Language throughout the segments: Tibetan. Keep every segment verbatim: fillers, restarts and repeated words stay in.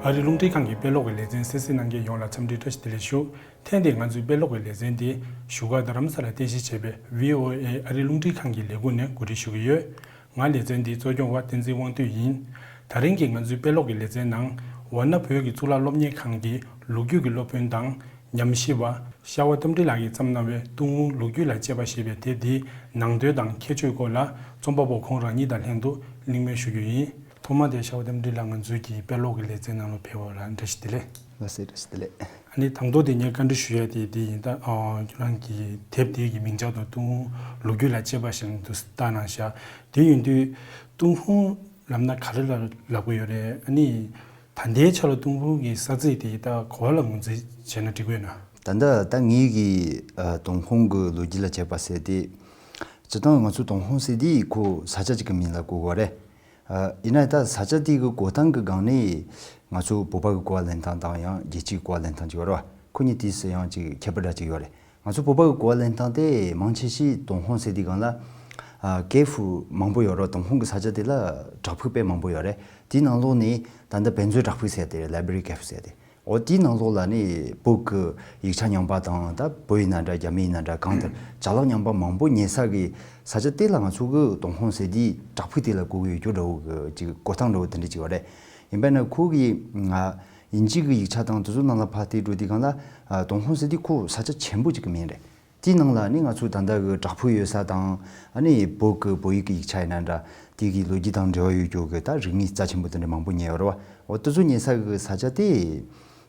ཨ་རི་རླུང་འཕྲིན་ཁང་གི་དཔེ་ཀློག་གི་ལེ་ཚན་གསན་གཟིགས་གནང་མཁན་ཡོངས་ལ་འཚམས་འདྲི་བཀྲ་ཤིས་བདེ་ལེགས་ཞུ། ཐེངས་འདིའི་ང་ཚོའི་དཔེ་ཀློག་གི་ལེ་ཚན་དེ་བཞུགས་སྒར་རྡ་རམ་ས་ལར་རྟེན་གཞི་བྱས་པའི་ཝི་ཨོ་ཨེ་ཨ་རི་རླུང་འཕྲིན་ཁང་གི་ལས་ཁུངས་ནས་གོ་སྒྲིག་ཞུ་གི་ཡོད། ང་ལེ་ཚན་འདིའི་གཙོ་སྐྱོང་བ་བསྟན་འཛིན་དབང་འདུས་ཡིན། ད་རིང་གི་ང་ཚོའི་དཔེ་ཀློག་གི་ལེ་ཚན་ནང་། ཝཱ་ཎ་བོད་ཀྱི་གཙུག་ལག་སློབ་གཉེར་ཁང་གི་ལོ་རྒྱུས་ཀྱི་སློབ་དཔོན་དང་། ཉམས་ཞིབ་པ་ཤར་བ་རྟ་མགྲིན་ལགས་ཀྱིས་བརྩམས་གནང་བའི་ཏུན་ཧོང་ལོ་རྒྱུས་ལ་དཔྱད་པ་ཞེས་པའི་དེབ་འདིའི་ནང་དོན་དང་ཁྱད་ཆོས་སྐོར་ལ་རྩོམ་པ་པོ་ཁོང་རང་ཉིད་དང་ལྷན་དུ་གླེང་མོལ་ཞུ་རྒྱུ་ཡིན། ཐོག་མ་དེ་ཤར་བ་རྟ་མགྲིན་ལགས། ང་ཚོའི་གི་དཔེ་ཀློག་གི་ལེ་ཚན་ནང་ལ་ཕེབས་པ་ལ་བཀྲ་ཤིས་བདེ་ལེགས། ལགས་སེ། བཀྲ་ཤིས་བདེ་ལེགས། ཨ་ནི་དང་ཐོག་དེ་ངས་བཀའ་འདྲི་ཞུ་ཡ་དེ་དེ་ཡིན། ད་ཨ་ཁྱོད་རང་གི་དེབ་དེ་གི་མིང་བྱང་དུ་ཏུན་ཧོང་ལོ་རྒྱུས་ལ་དཔྱད་པ་ཞེས་འདུག་བཏགས་གནང་ཤག་དེ་ཡིན་དུས་ཏུན་ཧོང་ལབ་ན་ག་རེ་ལ་ལབ་གི་ཡོད་རེད། ཨ་ནི་ད་ལྟའི་ཆ་ལ་ཏུན་ཧོང་གི་ས་ཚིགས་དེ་ད་ག་བ་ལ་ངོས་འཛིན་བྱས་ན་འགྲིག་གི་ཡོད་ན། ད་ལྟ་ད་ངེད་ཀྱི་ཨ་ཏུན་ཧོང་གི་ལོ་རྒྱུས་ལ་དཔྱད་པ་ཟེར་དེ། སྤྱིར་བཏང་ང་ཚོ་ཏུན་ཧོང་ཟེར་དེ་ཁོ་ས་ཆ་གཅིག་གི་མིང་ལ་གོ་གི་རེད། ཨ་ཡིན་ན་ད་ས་ཆ་དེ་གི་གོ་སྟངས་ཀྱི་སྒང་ནས་ང་ཚོ་བོད་པ་གི་གོ་བ་ལེན་སྟངས་དང་ཡང་རྒྱལ་སྤྱིའི་གོ་བ་ལེན་སྟངས་ཅིག་ཡོད་རེད་བ། ཁོ་གཉིས་དུས་སུ་ཡང་ཅིག་ཁྱད་པར་འདྲ་ཅིག་ཡོད་རེད། ང་ཚོ་བོད་པ་གི་གོ་བ་ལེན་སྟངས་དེ་མང་ཆེ་ཤོས་ཏུན་ཧོང་ཟེར་དུས་སྒང་ལ། ཨ་ཀེ་ཧྥུ་མང་པོ་ཡོད་རེད། ཏུན་ཧོང་གི་ས་ཆ་དེ་ལ་བྲག་ཕུག་དཔེ་མང་པོ་ཡོད་རེད། དེའི་ནང་ལོགས་ནས་ད་ལྟ་བན་ཛོའི་བྲག་ཕུག་ཟེར་དེ་རེད། ལའི་བྷ་རི་ཀེ་ཧྥུ་ཟེར་དེ། འོ་དེའི་ནང་ལོགས་ལ་ནི་བོད་ཀྱི་ཡིག་ཆ་རྙིང་པ་དང་ད་བོད་ཡིན་ན་འདྲ་རྒྱ་མི་ཡིན་ན་འདྲ་གང་ལྟར་ཅ་ལག་རྙིང་པ་མང་པོ་ཉོ་ས་གི་ས་ཆ་དེ་ལ་ང་ཚོ་གི་ཏུན་ཧོང་ཟེར་དེའི་བྲག་ཕུག་དེ་ལ་གོ་གི་ཡོད་རྒྱུ་འདྲ་བོ་གི་ཅིག་གོ་སྟངས་འདྲ་བོ་དེ་འདྲ་ཅིག་ཡོད་རེད། ཡིན་པ་ན་ཁོ་གི་ང་དབྱིན་ཇི་གི་ཡིག་ཆ་དང་དེ་ཚོ་ནང་ལ་ཕར་བལྟས་འགྲོ་དུས་སྒང་ལ་ཨ་ཏུན་ཧོང་ཟེར་དེ་ཁོ་ས་ཆ་ཆེན་པོ་ཅིག་གི་མིང་རེད། དེའི་ནང་ལ་ནི་ང་ཚོ་ད་ལྟ་གི་བྲག་ཕུག་ཡོད་ས་དང་། ཨ་ནི་བོད་ཀྱི་བོད་ཡིག་གི་ཡིག་ཆ་ཡིན་ན་འདྲ། དེ་གི་ལོ་རྒྱུས་དང་འབྲེལ་བ་ཡོད་རྒྱུ་གི་ད་རིག་གནས་རྩ་ཆེན་པོ་དེ་འདྲ་མང་པོ་ཉོས་ཡོད་རེད་བ། འོ་དེ་ཚོ་ཉོ་ས་གི་ས་ཆ་དེ་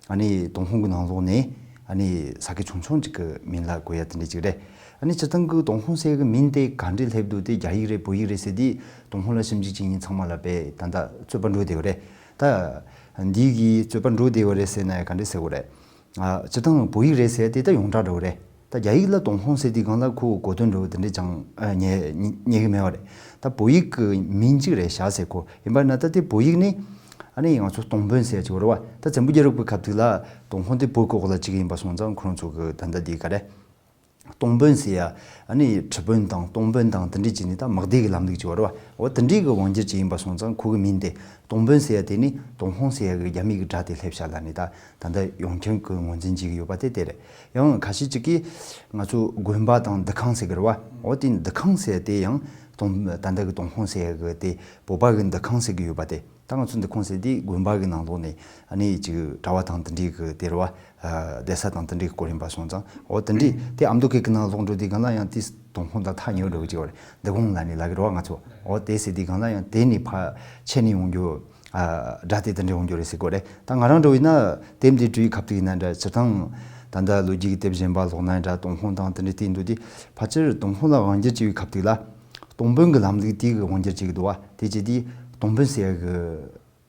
ཨ་ནི་ཏུན་ཧོང་གི་ནང་ལོགས་ནས་ཨ་ནི་ས་ཁུལ་ཆུང་ཆུང་ཅིག་གི་མིང་ལ་གོ་ཡ་དེ་འདྲ་ཅིག་རེད། ཨ་ནི་སྤྱིར་བཏང་གི་ཏུན་ཧོང་ཟེར་གི་མིང་དེ་ག་འདྲས་སླེབས་འདུག་དེ་རྒྱ་ཡིག་རེད་བོད་ཡིག་རེད་ཟེར་དུས་ཏུན་ཧོང་ལ་ཞིབ་འཇུག་བྱེད་མཁན་ཚང་མ་ལ་དཔེ་ད་ལྟ་རྩོད་པ་འགྲོ་བསྡད་ཡོད་རེད། ད་འདི་གི་རྩོད་པ་འགྲོ་བསྡད་ཡོད་རེད་ཟེར་ན་ཡང་ག་འདྲས་ཟེར་དགོས་རེད། ཨ་སྤྱིར་བཏང་བོད་ཡིག་རེད་ཟེར་དེ་ད་ཡོངས་གྲགས་འདྲ་བོ་རེད། ད་རྒྱ་ཡིག་ལ་ཏུན་ཧོང་ཟེར་དུས་སྒང་ལ་ཁོ་གོ་དོན་འདྲ་བོ་དེ་འདྲས་ཅང་ཨ་རྙེད་རྙེད་ཀྱི་མེད་པ་རེད། ད་བོད་ཡིག་གི་མིང་གཅིག་རེད་བཞག་ཟེར། ཁོ་ཡིན་པ་ན་ད་དེ་བོད་ཡིག་ནི་ཨ་ནི་ང་ཚོ་སྟོང་དཔོན་ཟེར་ཡ་ཅིག་ཡོད་རེད་བ། ད་བཙན་པོ་རྒྱལ་རབས་ཀྱི་སྐབས་དུས་ལ་ཏུན་ཧོང་དེ་བོད་ཀྱི་འོག་ལ་བཅུག་གི་ཡིན་པ་སོང་ཙང་ཁོ་རང་ཚོ་གི་ད་ལྟ་དེ་ག་རེ། སྟོང་དཔོན་ཟེར་ཡ། ཨ་ནི་ཁྲི་དཔོན་དང་སྟོང་དཔོན་དང་དེ་འདྲས་ཀྱི་ནི་ད་དམག་སྡེ་གི་ལམ་ལུགས་ཅིག་ཡོད་རེད་བ། འོ་དེ་འདྲས་གི་དབང་སྒྱུར་ཅིག་ཡིན་པ་སོང་ཙང་ཁོ་གི་མིང་དེ་སྟོང་དཔོན་ཟེར་ཡ་དེ་ནི་ཏུན་ཧོང་ཟེར་ཡ་གི་རྒྱ་མི་གི་སྒྲ་དེ་སླེབས་ཤག་ལབ་ནི་ད་ད་ལྟ་ཡོངས་ཁྱབ་གི་ངོས་འཛིན་བྱེད་ཀྱི་ཡོད་པ་དེ་དེ་རེད། ཡང་ཁ་ཤས་ཅིག་གིས་ང་ཚོ་དགོན་པ་དང་འདུ་ཁང་ཟེར་གི་རེད་བ། འོ་དེ་འདུ་ཁང་ཟེར་ཡ་དེ་ཡང་ཏུན་ད་ལྟ་གི་ཏུན་ཧོང་ཟེར་ཡ་གི་དེ་བོད་པ་གི་འདུ་ཁང་ཟེར་གི་ཡོད་པ་དེ། ད་ང་ཚོ་འདུ་ཁང་ཟེར་དེ་དགོན་པ་གི་ནང་ལོགས་ནས་ཨ་ནི་ཅིག་གྲྭ་བ་དང་དེ་འདྲའི་གི་དེ་རེད་བ། ཨ་བསྡད་ས་དང་དེ་འདྲའི་སྐོར་ཡིན་པ་སོང་ཙང་། འོ་དེ་འདྲའི་དེ་ཨ་མདོ་སྐད་ཀྱི་ནང་ལོགས་འགྲོ་དུས་སྒང་ལ་ཡང་དེ་ཏུན་ཧོང་དང་ཐག་ཉེ་བོ་འདྲ་བོ་ཅིག་ཡོད་རེད། འདུ་ཁང་ལབ་ནི་ལབ་གི་རེད་བ་ང་ཚོ། འོ་དེ་ཟེར་དུས་སྒང་ལ་ཡང་དེ་ནི་ཕར་ཆད་ནི་ཡོང་རྒྱུ། ཨ་སྒྲ་དེ་དེ་འདྲ་ཡོང་རྒྱུ་རེད་ཟེར་གོ་རེད། ད་ང་རང་འདྲ་བོ་ཡིན་ན་དེབ་འདི་འབྲི་བའི་སྐབས་དུས་ཡིན་ན་འདྲ། སྤྱིར་བཏང་ད་ལྟ་ལོ་རྒྱུས་ཀྱི་དེབ་གཞན་པ་ཀློག་ན་འདྲ། ཏུན་ཧོང་དང་དེ་འདྲའི་དེ་འདུག་དུས་ཕལ་ཆེར་ཏུན་ཧོང་ལ་དབང་སྒྱུར་བྱེད་པའི་སྐབས་དུས་ལ། སྟོང་དཔོན་གྱི་ལམ་ལུགས་དེ་གི་དབང་སྒྱུར་བྱེད་ཀྱི་འདུག་བ། དེ་བྱེད་དུས་སྟོང་དཔོན་ཟེར་ཡ་གི་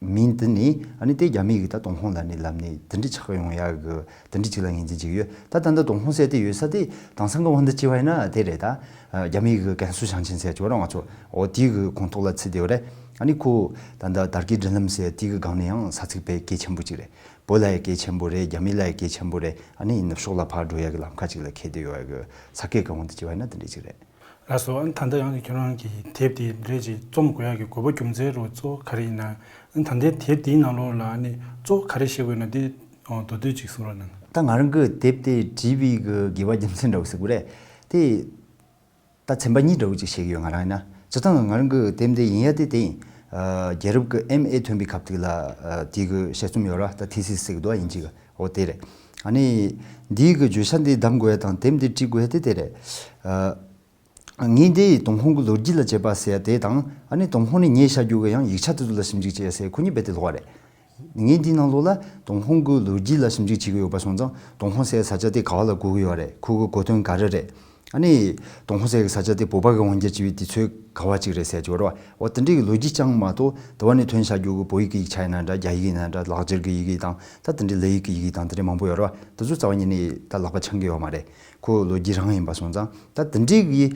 མིང་དེ་ནི་ཨ་ནི་དེ་རྒྱ་མི་གི་ད་ཏུན་ཧོང་ལབ་ནི་ལབ་ནི་དེ་འདྲ་ཆགས་ཡོང་ཡ་གི་དེ་འདྲ་ཅིག་ལ་ངོས་འཛིན་བྱེད་ཀྱི་ཡོད། ད་ད་ལྟ་ཏུན་ཧོང་ཟེར་དེ་ཡོད་ས་དེ་དེང་སང་གི་དབང་དུ་བྱས་པ་ཡིན་ན་དེ་རེད། ད་རྒྱ་མི་གི་ཀན་སུའུ་ཞིང་ཆེན་ཟེར་ཡ་ཅིག་ཡོད་རེད་བ། ང་ཚོ་འོ་དེ་གི་ཁོངས་གཏོགས་ལ་ཚུད་བསྡད་ཡོད་རེད། ཨ་ནི་ཁོ་ད་ལྟ་དར་གྱི་སྒྲིག་ལམ་ཟེར་དེ་གི་སྒང་ནས་ཡང་ས་ཚིགས་དཔེ་གལ་ཆེན་པོ་ཅིག་རེད། བོད་ལ་ཡང་གལ་ཆེན་པོ་རེད། རྒྱ་མི་ལ་ཡང་གལ་ཆེན་པོ་རེད། ཨ་ནི་ནུབ་ཕྱོགས་ལ་ཕར་འགྲོ་ཡ་གི་ལམ་ཁ་ཅིག་ལ་འཁེལ་བསྡད་ཡོད་ཡ་གི་ས་ཁུལ་གི་དབང་དུ་བྱས་པ་ཡིན་ན་དེ་འདྲ་ཅིག་རེད། ལགས་སོ། ཨ་ནི་ད་ལྟ་ཡང་ཁྱོད་རང་གི་དེབ་དེ་འདྲ་ཅིག་རྩོམ་དགོས་ཡག་གི་དགོས་པ་རྒྱུ་མཚན་རུ་གཙོ་བོ་ག་རེ་ཡིན་ན། ཨ་ནི་ད་ལྟའི་དེབ་དེའི་ནང་ལོགས་ལ་ཨ་ནི་གཙོ་བོ་ག་རེ་བཤད་དགོས་ན་དེ་མདོར་བསྡུས་ཅིག་གསུང་རོགས་གནང་། ད་ང་རང་གི་དེབ་དེ་བྲིས་པའི་གི་དགོས་པ་རྒྱུ་མཚན་འདྲ་བོ་ཟེར་དགོས་རེད། དེ་ད་ཚན་པ་གཉིས་འདྲ་བོ་ཅིག་བཤད་ཀྱི་ཡོད། ང་རང་ཡིན་ན་སྤྱིར་བཏང་ང་རང་གི་དེབ་དེ་ཡིན་ཡ་དེ་དེ་ཡིན། ཨ་རྒྱལ་རབས་ཀྱི་ཨེམ་ཨེ་ཐོན་པའི་སྐབས་དེ་ལ་ཨ་དེ་གི་དཔྱད་རྩོམ་ཡོད་ར། ད་ཐི་སིས་ཟེར་གི་འདུག་ཨ་དབྱིན་ཇི་གི། འོ་དེ་རེད། ཨ་ནི་འདིའི་གི་བརྗོད་བྱ་འདི་བདམས་དགོས་ཡ་དང་དེབ་འདི་བྲིས་དགོས་ཡ་དེ་དེ་རེད། ཨ། ངས་འདི་ཏུན་ཧོང་གི་ལོ་རྒྱུས་ལ་དཔྱད་པ་ཟེར་ཡ་དེ་དང་ཨ་ནི་ཏུན་ཧོང་ནས་ཉོས་བཞག་རྒྱུ་གི་ཡང་ཡིག་ཆ་དེ་ཚོ་ལ་ཞིབ་འཇུག་བྱེད་ཡ་ཟེར་ཁོ་གཉིས་རྦད་དེ་ལོགས་པ་རེད། ངས་འདིའི་ནང་ལོགས་ལ་ཏུན་ཧོང་གི་ལོ་རྒྱུས་ལ་ཞིབ་འཇུག་བྱེད་ཀྱི་ཡོད་པ་སོང་ཙང་ཏུན་ཧོང་ཟེར་ཡ་ས་ཆ་དེ་ག་བ་ལ་གོ་གི་ཡོད་རེད། ཁོ་གི་གོ་དོན་ག་རེ་རེད། ཨ་ནི་ཏུན་ཧོང་ཟེར་ཡ་གི་ས་ཆ་དེ་བོད་པ་གི་དབང་སྒྱུར་བྱས་པའི་དུས་ཚོད་ག་བ་ཅིག་རེད་ཟེར་ཡ་ཅིག་ཡོད་རེད་བ། འོ་དེ་འདྲའི་གི་ལོ་རྒྱུས་ཅང་མ་གཏོགས་དེ་བ་ནས་ཐོན་བཞག་རྒྱུ་གི་བོད་ཡིག་གི་ཡིག་ཆ་ཡིན་ན་འདྲ། རྒྱ་ཡིག་ཡིན་ན་འདྲ། ལག་འཁྱེར་གི་ཡི་གེ་དང་ད་དེ་འདྲའི་ལས་ཡིག་གི་ཡི་གེ་དང་དེ་འདྲའི་མང་པོ་ཡོད་རེད་བ། དེ་ཚོ་རྩ་བ་ཉིད་ནས་ད་ལག་པ་འཆང་གི་ཡོད་མ་རེད། ཁོ་ལོ་རྒྱུས་རང་ཡིན་པ་སོང་ཙང་། ད་དེ་འདྲའི་གི་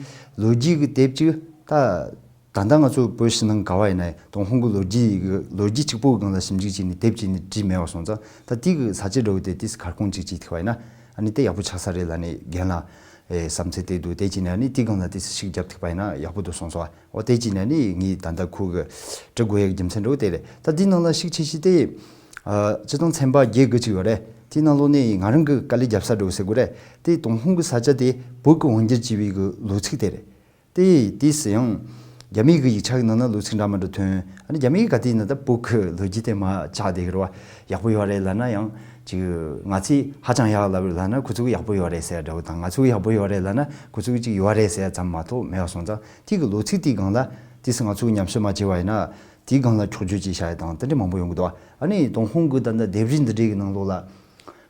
ལོ་རྒྱུས་གི་དེབ་ཅིག་ད་ད་ལྟ་ང་ཚོ་བོད་ཕྱི་ནང་ག་བ་ཡིན་ན་ཏུན་ཧོང་གི་ལོ་རྒྱུས་གི་ལོ་རྒྱུས་གཅིག་པོ་གི་སྒང་ལ་ཞིབ་འཇུག་བྱས་ནས་དེབ་ཅིག་ནས་བྲིས་མེད་པ་སོང་ཙང་། ད་དེ་གི་ས་བཅད་འདྲ་བོ་དེ་དེ་ཁར་ཁོང་ཅིག་བྱས་ཐུབ་པ་ཡིན་ན་ཨ་ནི་དེ་ཡག་པོ་ཆགས་ས་རེད་ལབ་ནས་རྒན་ལགས་ཨེ་བསམ་ཚུལ་དེ་འདུག་དེ་བྱས་ནས་ཨ་ནི་དེ་སྒང་ལ་དེ་ཞིག་རྒྱབ་ཐུབ་པ་ཡིན་ན་ཡག་པོ་འདུག་གསུངས་སོང་བ། འོ་དེ་བྱས་ནས་ཨ་ནི་ངས་ད་ལྟ་ཁོ་གི་འབྲི་དགོས་ཡག་རྒྱུ་མཚན་འདྲ་བོ་དེ་རེད། ད་དེའི་ནང་ལ་ཤུགས་ཆེ་ཤོས་དེ། ཨ། སྤྱིར་བཏང་ཚན་པ་བརྒྱད་དགུ་ཅིག་ཡོད་རེད། དེའི་ནང་ལོགས་ནས་ང་རང་གི་དཀའ་ལས་རྒྱབ་ས་འདྲ་བོ་ཟེར་དགོས་རེད། དེ་ཏུན་ཧོང་གི་ས་ཆ་དེ་བོད་ཀྱི་དབང་སྒྱུར་བྱས་པའི་གི་ལོ་ཚིགས་དེ་རེད། དེ་དུས་སུ་ཡང་རྒྱ་མིའི་གི་ཡིག་ཆ་གི་ནང་ན་ལོ་ཚིགས་འདྲ་མི་འདྲ་ཐོན། ཨ་ནི་རྒྱ་མིའི་ག་དུས་ན་ད་བོད་ཀྱི་ལོ་རྒྱུས་དེ་མར་བཅག་བསྡད་གི་རེད་བ། ཡག་པོ་ཡོད་རེད་ལབ་ན་ཡང་ཅིག་ང་ཚོས་ཧ་ཅང་ཡག་ལབ་ལབ་ན་ཁོ་ཚོ་གིས་ཡག་པོ་ཡོད་རེད་ཟེར་འདྲ་བོ་དང་། ང་ཚོ་གིས་ཡག་པོ་ཡོད་རེད་ལབ་ན་ཁོ་ཚོ་གིས་ཅིག་ཡོད་རེད་ཟེར་ཙམ་མ་གཏོགས་མེད་པ་སོང་ཙང་། དེ་གི་ལོ་ཚིགས་དེའི་སྒང་ལ་དུས་སུ་ང་ཚོ་གིས་ཉམས་ཞིབ་མ་བྱས་པ་ཡིན་ན། དེའི་སྒང་ལ་འཁྱོག་བརྗོད་ཅིག་བྱ་ཡ་དང་དེ་འདྲ་མང་པོ་ཡོང་གི་འདུག་ཨ་ནི་ཏུན་ཧོང་གི་ད་ལྟ་ལྡེབས་རིས་འདི་འདྲའི་གི་ནང་ལོགས་ལ་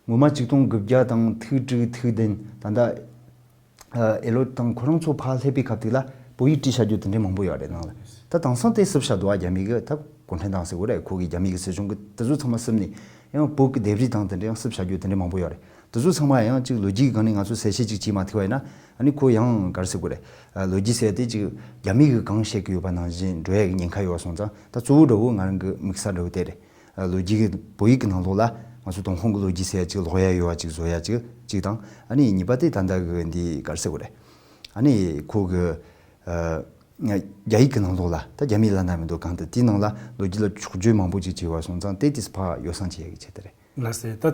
ངོ་མ་ཆིག་སྟོང་དགུ་བརྒྱ་དང་ཐིག་དྲུག་ཐིག་བདུན་ད་ལྟ་ཨེ་ལོ་དང་ཁོ་རང་ཚོ་ཕར་སླེབས་པའི་སྐབས་དེ་ལ་བོད་ཡིག་བྲིས་བྱ་རྒྱུ་དེ་འདྲའི་མང་པོ་ཡོད་རེད་ནང་ལ། ད་དེང་སང་དེ་བསུབས་བཞག་འདུག་ཨ། རྒྱ་མི་གི་ད་གུང་ཁྲན་ཏང་ཟེར་དགོས་རེད། ཁོ་གི་རྒྱ་མི་གི་སྲིད་གཞུང་གི་དེ་ཚོ་ཚང་མ་བསུབས་ནས་ཡང་བོད་ཀྱི་ལྡེབས་རིས་དང་དེ་འདྲ་ཡང་བསུབས་བྱ་རྒྱུ་དེ་འདྲའི་མང་པོ་ཡོད་རེད། དེ་ཚོ་ཚང་མ་ཡང་ཅིག་ལོ་རྒྱུས་ཀྱི་སྒང་ནས་ང་ཚོ་གསལ་བཤད་ཅིག་བྱས་མ་ཐུབ་པ་ཡིན་ན། ཨ་ནི་ཁོ་ཡང་ག་རེ་ཟེར་དགོས་རེད། ཨ། ལོ་རྒྱུས་ཟེར་ཡ་དེ་ཅིག་རྒྱ་མི་གི་གང་བཤད་ཀྱི་ཡོད་པ་ནང་བཞིན་འགྲོ་ཡ་གི་ཉེན་ཁ་ཡོད་པ་སོང་ཙང་། ད་གཙོ་བོ་འདྲ་བོ་ང་རང་གི་དམིགས་ས་འདྲ་བོ་དེ་རེད། ཨ། ལོ་རྒྱུས་ཀྱི་བོད་ཡིག་གི་ནང་ལོགས་ལ་ང་ཚོ་ཏུན་ཧོང་གི་ལོ་རྒྱུས་ཟེར་ཡ་ཅིག་ཀློག་ཡ་ཡོད་པ་ཅིག་བཟོ་ཡ་ཅིག་གཅིག་དང་། ཨ་ནི་གཉིས་པ་དེ་ད་ལྟ་གི་འདི་ག་རེ་ཟེར་དགོས་རེད། ཨ་ནི་ཁོ་གི། ཨ། རྒྱ་ཡིག་གི་ནང་ལོགས་ལ་ད་རྒྱ་མིའི་བླ་ན་མེད་འདུག་གང་དུ་དེའི་ནང་ལ་ལོ་རྒྱུས་ལ་འཁྱོག་བརྗོད་མང་པོ་ཅིག་བྱས་པ་སོང་ཙང་། དེ་དུས་ཕར་ཡོ་བསྲང་བྱེད་ཡ་གི་ཆེད་དུ་རེད། ལགས་སེ། ད་